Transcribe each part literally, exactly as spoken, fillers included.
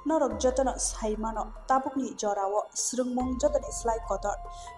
Norok jotono sai mano, tabukni jorao swrwngmung jotoni slai kotor.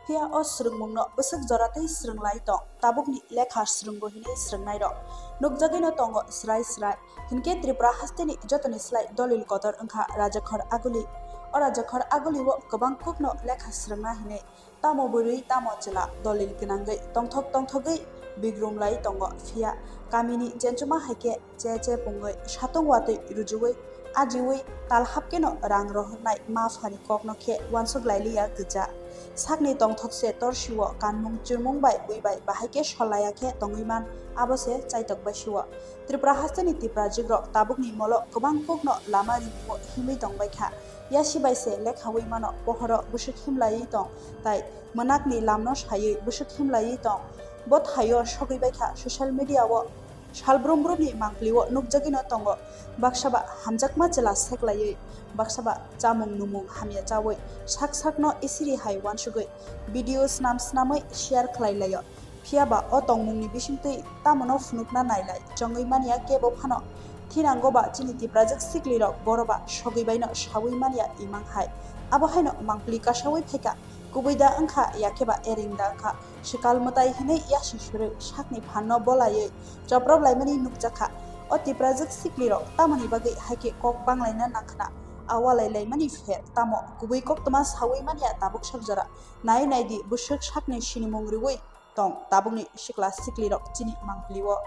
Phiya o swrwngmungno bwswk jora tei swrwng lai tong, tabukni lekha swrwngo hinwi swrwngnairok nukjagwino tongo srai srai. Hinkhe Tripura hasteni jotoni slai dolil kotor wngkha Rajakhor Aguli. O Rajakhor Agulio kwbang kokno lekha swrwngna hinwi tamo bwrwi tamo chwla dolil gwnangwi tongthok tongthogwi bigrum lai tongo. Phiya kamini jenchuma hai khe che che pungwi, satung watwi rujuwi, ajiwi, tal hapkeno rang rohornai ma phani kokno khe uansuk lai liya kwcha. Sakni tongthok se torsio kanmung chirmung bai bui bai bahai khe sol laiya khe tongwi man, abo se chaitok bai sio. Tripura hasteni Tiprajikrok tabukni molo kwbang kokno lama rimungwi himwi tongbai kha. Yasi bai se lekhawi mano, pohoro bwswk himlaiwi tong, tai mwnakni lamno saiwi bwswk himlaiwi tong. Bo thaio sogwi bai kha social media o. Sal brum brumni mangpili o nukjagwino tongo. Baksa ba hamjakma chwla seklaiwi, baksa ba chamung numung hamya chawi, sak sakno isiri hai uansugwi video snam snamwi share khlai laio. Phiya ba o tongmungni bisingtwi tamono phunukna nailai chongwi manya kebo phano. Thinango ba chini Tiprajwk siklirok boro ba sogwi baino sawi manya imang hai. Abo haino mangpili kasawi phaikha, kubui da wngkha, yakhe ba ereng da wngkha. Swkal mwtai hinwi yasi surwi sakni phanno bolaiwi choprop laimani nukjakha. O Tiprajwk siklirok tamoni bagwi hai khe kok banglaina nangkhna? A walai laimani pher tamo kubui koktwma sawi manya tabuk sak jora. Nai nai di, bwswk sakni sinimung riwi tong tabukni sikla siklirok chini mangpili o.